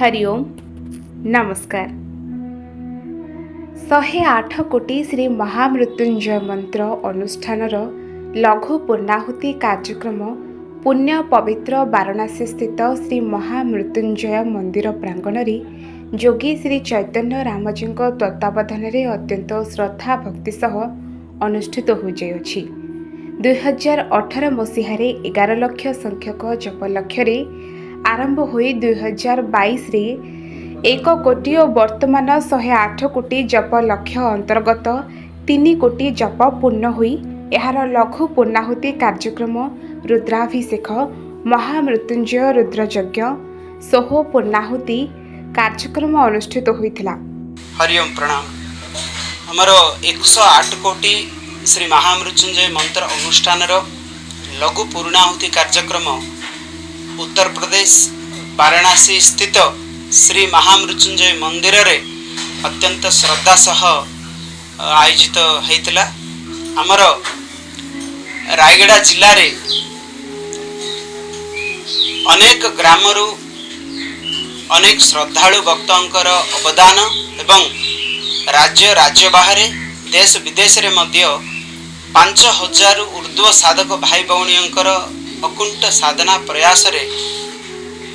ହରି ଓମ୍, ନମସ୍କାର। 108 କୋଟି ଶ୍ରୀ ମହାମୃତ୍ୟୁଞ୍ଜୟ ମନ୍ତ୍ର ଅନୁଷ୍ଠାନର ଲଘୁ ପୂର୍ଣ୍ଣାହୁତି କାର୍ଯ୍ୟକ୍ରମ ପୁଣ୍ୟ ପବିତ୍ର ବାରାଣସୀ ସ୍ଥିତ ଶ୍ରୀ ମହାମୃତ୍ୟୁଞ୍ଜୟ ମନ୍ଦିର ପ୍ରାଙ୍ଗଣରେ ଯୋଗୀ ଶ୍ରୀ ଚୈତନ୍ୟ ରାମଜୀଙ୍କ ତତ୍ତ୍ୱାବଧାନରେ ଅତ୍ୟନ୍ତ ଶ୍ରଦ୍ଧା ଭକ୍ତି ସହ ଅନୁଷ୍ଠିତ ହୋଇଯାଇଅଛି। 2018 ମସିହାରେ 11 ଲକ୍ଷ ସଂଖ୍ୟକ ଜପ ଲକ୍ଷ୍ୟରେ ଆରମ୍ଭ ହୋଇ 2022ରେ 1 କୋଟି ଓ ବର୍ତ୍ତମାନ 108 କୋଟି ଜପ ଲକ୍ଷ୍ୟ ଅନ୍ତର୍ଗତ 3 କୋଟି ଜପ ପୂର୍ଣ୍ଣ ହୋଇ ଏହାର ଲଘୁ ପୂର୍ଣ୍ଣାହୁତି କାର୍ଯ୍ୟକ୍ରମ, ରୁଦ୍ରାଭିଷେକ, ମହାମୃତ୍ୟୁଞ୍ଜୟ ରୁଦ୍ରଯଜ୍ଞ ସହ ପୂର୍ଣ୍ଣାହୁତି କାର୍ଯ୍ୟକ୍ରମ ଅନୁଷ୍ଠିତ ହୋଇଥିଲା। ହରିଓମ, ପ୍ରଣାମ। ଆମର 108 କୋଟି ଶ୍ରୀ ମହାମୃତ୍ୟୁଞ୍ଜୟ ମନ୍ତ୍ର ଅନୁଷ୍ଠାନର ଲଘୁ ପୂର୍ଣ୍ଣାହୁତି କାର୍ଯ୍ୟକ୍ରମ ଉତ୍ତରପ୍ରଦେଶ ବାରାଣାସୀ ସ୍ଥିତ ଶ୍ରୀ ମହାମୃତ୍ୟୁଞ୍ଜୟ ମନ୍ଦିରରେ ଅତ୍ୟନ୍ତ ଶ୍ରଦ୍ଧା ସହ ଆୟୋଜିତ ହୋଇଥିଲା। ଆମର ରାୟଗଡ଼ା ଜିଲ୍ଲାରେ ଅନେକ ଗ୍ରାମରୁ ଅନେକ ଶ୍ରଦ୍ଧାଳୁ ଭକ୍ତଙ୍କର ଅବଦାନ ଏବଂ ରାଜ୍ୟ, ରାଜ୍ୟ ବାହାରେ, ଦେଶ ବିଦେଶରେ ମଧ୍ୟ 5000ରୁ ଉର୍ଦ୍ଧ୍ୱ ସାଧକ ଭାଇ ଭଉଣୀଙ୍କର ଅକୁଣ୍ଠ ସାଧନା ପ୍ରୟାସରେ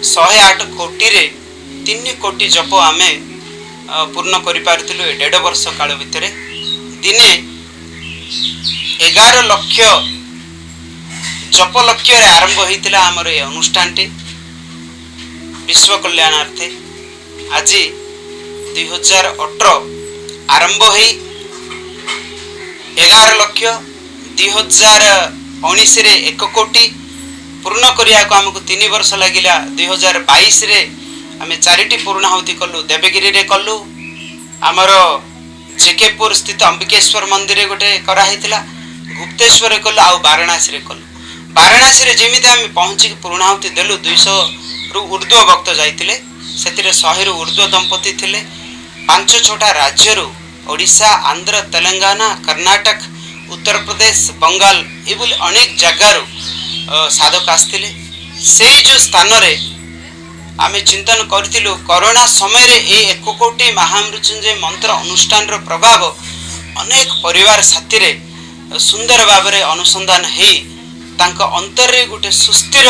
108 କୋଟିରେ 3 କୋଟି ଜପ ଆମେ ପୂର୍ଣ୍ଣ କରିପାରିଥିଲୁ ଏ ଦେଢ଼ ବର୍ଷ କାଳ ଭିତରେ। ଦିନେ 11 ଲକ୍ଷ ଜପ ଲକ୍ଷ୍ୟରେ ଆରମ୍ଭ ହୋଇଥିଲା ଆମର ଏ ଅନୁଷ୍ଠାନଟି ବିଶ୍ୱ କଲ୍ୟାଣାର୍ଥେ। ଆଜି 2018 ଆରମ୍ଭ ହେଇ 11 ଲକ୍ଷ, 2019ରେ 1 କୋଟି ପୂର୍ଣ୍ଣ କରିବାକୁ ଆମକୁ 3 ବର୍ଷ ଲାଗିଲା। 2022ରେ ଆମେ ଚାରିଟି ପୂର୍ଣ୍ଣାହୁତି କଲୁ। ଦେବଗିରିରେ କଲୁ, ଆମର ଜେକେପୁର ସ୍ଥିତ ଅମ୍ବିକେଶ୍ୱର ମନ୍ଦିରରେ ଗୋଟେ କରାହେଇଥିଲା, ଗୁପ୍ତେଶ୍ୱରରେ କଲୁ ଆଉ ବାରାଣାସୀରେ କଲୁ। ବାରାଣାସୀରେ ଯେମିତି ଆମେ ପହଞ୍ଚିକି ପୂର୍ଣ୍ଣାହୁତି ଦେଲୁ, 200ରୁ ଉର୍ଦ୍ଧ୍ୱ ଭକ୍ତ ଯାଇଥିଲେ। ସେଥିରେ 100ରୁ ଉର୍ଦ୍ଧ୍ୱ ଦମ୍ପତି ଥିଲେ। ପାଞ୍ଚ ଛଅଟା ରାଜ୍ୟରୁ, ଓଡ଼ିଶା, ଆନ୍ଧ୍ର, ତେଲେଙ୍ଗାନା, କର୍ଣ୍ଣାଟକ, ଉତ୍ତରପ୍ରଦେଶ, ବଙ୍ଗାଲ, ଏଭଳି ଅନେକ ଜାଗାରୁ ସାଧକ ଆସିଥିଲେ। ସେଇ ଯେଉଁ ସ୍ଥାନରେ ଆମେ ଚିନ୍ତନ କରିଥିଲୁ, କରୋନା ସମୟରେ ଏଇ 1 କୋଟି ମହାମୃତ୍ୟୁଞ୍ଜୟ ମନ୍ତ୍ର ଅନୁଷ୍ଠାନର ପ୍ରଭାବ ଅନେକ ପରିବାର ସାଥିରେ ସୁନ୍ଦର ଭାବରେ ଅନୁସନ୍ଧାନ ହେଇ ତାଙ୍କ ଅନ୍ତରରେ ଗୋଟେ ସୁସ୍ଥିର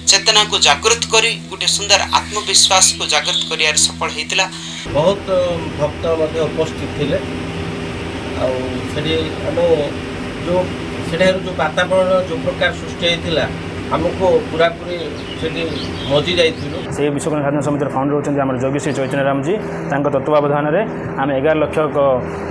ଚେତନାକୁ ଜାଗୃତ କରି ଗୋଟେ ସୁନ୍ଦର ଆତ୍ମବିଶ୍ୱାସକୁ ଜାଗୃତ କରିବାରେ ସଫଳ ହେଇଥିଲା। ବହୁତ ଭକ୍ତ ମଧ୍ୟ ଉପସ୍ଥିତ ଥିଲେ। ଆଉ ସେଠି ଆମେ ଯେଉଁ ସେଠାରୁ ଯେଉଁ ବାତାବରଣ ଯେଉଁ ପ୍ରକାର ସୃଷ୍ଟି ହେଇଥିଲା, ଆମକୁ ପୁରାପୁରି ସେଠି ମଜି ଯାଇଥିଲୁ। ସେଇ ବିଶ୍ୱକଲ୍ୟାଣ ସାଧନା ସମିତିର ଫାଉଣ୍ଡର ହେଉଛନ୍ତି ଆମର ଯୋଗୀ ଶ୍ରୀ ଚୈତନ୍ୟ ରାମଜୀ। ତାଙ୍କ ତତ୍ତ୍ୱାବଧାନରେ ଆମେ 11 ଲକ୍ଷ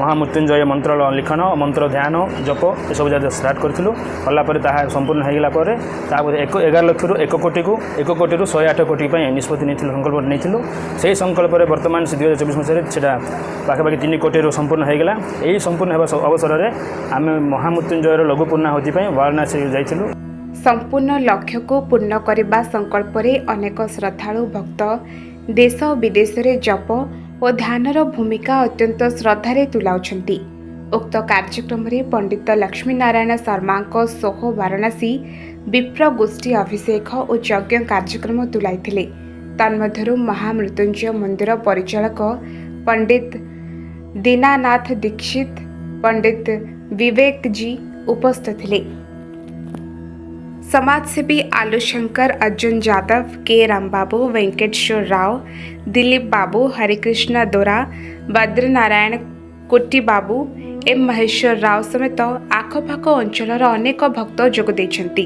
ମହାମୃତ୍ୟୁଞ୍ଜୟ ମନ୍ତ୍ର ଲିଖନ, ମନ୍ତ୍ର ଧ୍ୟାନ, ଜପ ଏସବୁ ଯାକ ଷ୍ଟାର୍ଟ କରିଥିଲୁ। କଲା ପରେ ତାହା ସମ୍ପୂର୍ଣ୍ଣ ହୋଇଗଲା ପରେ ତାପରେ 11 ଲକ୍ଷରୁ 1 କୋଟିକୁ, 1 କୋଟିରୁ 108 କୋଟି ପାଇଁ ନିଷ୍ପତ୍ତି ନେଇଥିଲୁ, ସଂକଳ୍ପ ନେଇଥିଲୁ। ସେହି ସଂକଳ୍ପରେ ବର୍ତ୍ତମାନ ସେ 2024 ମସିହାରେ ସେଇଟା ପାଖାପାଖି 3 କୋଟିରୁ ସମ୍ପୂର୍ଣ୍ଣ ହୋଇଗଲା। ଏହି ସମ୍ପୂର୍ଣ୍ଣ ହେବା ଅବସରରେ ଆମେ ମହାମୃତ୍ୟୁଞ୍ଜୟର ଲଘୁ ପୂର୍ଣ୍ଣାହୁତି ପାଇଁ ବାରାଣାସୀ ଯାଇଥିଲୁ। ସମ୍ପୂର୍ଣ୍ଣ ଲକ୍ଷ୍ୟକୁ ପୂର୍ଣ୍ଣ କରିବା ସଂକଳ୍ପରେ ଅନେକ ଶ୍ରଦ୍ଧାଳୁ ଭକ୍ତ ଦେଶ ବିଦେଶରେ ଜପ ଓ ଧ୍ୟାନର ଭୂମିକା ଅତ୍ୟନ୍ତ ଶ୍ରଦ୍ଧାରେ ତୁଲାଉଛନ୍ତି। ଉକ୍ତ କାର୍ଯ୍ୟକ୍ରମରେ ପଣ୍ଡିତ ଲକ୍ଷ୍ମୀନାରାୟଣ ଶର୍ମାଙ୍କ ସହ ବାରାଣସୀ ବିପ୍ର ଗୋଷ୍ଠୀ ଅଭିଷେକ ଓ ଯଜ୍ଞ କାର୍ଯ୍ୟକ୍ରମ ତୁଲାଇଥିଲେ। ତନ୍ମଧ୍ୟରୁ ମହାମୃତ୍ୟୁଞ୍ଜୟ ମନ୍ଦିର ପରିଚାଳକ ପଣ୍ଡିତ ଦୀନାନାଥ ଦୀକ୍ଷିତ, ପଣ୍ଡିତ ବିବେକ ଜୀ ଉପସ୍ଥିତ ଥିଲେ। ସମାଜସେବୀ ଆଲୁ ଶଙ୍କର, ଅର୍ଜୁନ ଯାଦବ, କେ ରାମବାବୁ, ଭେଙ୍କଟେଶ୍ୱର ରାଓ, ଦିଲ୍ଲୀପ ବାବୁ, ହରିକୃଷ୍ଣ ଦୋରା, ବଦ୍ରନାରାୟଣ କୋଟି ବାବୁ, ଏମ୍ ମହେଶ୍ୱର ରାଓ ସମେତ ଆଖପାଖ ଅଞ୍ଚଳର ଅନେକ ଭକ୍ତ ଯୋଗ ଦେଇଛନ୍ତି।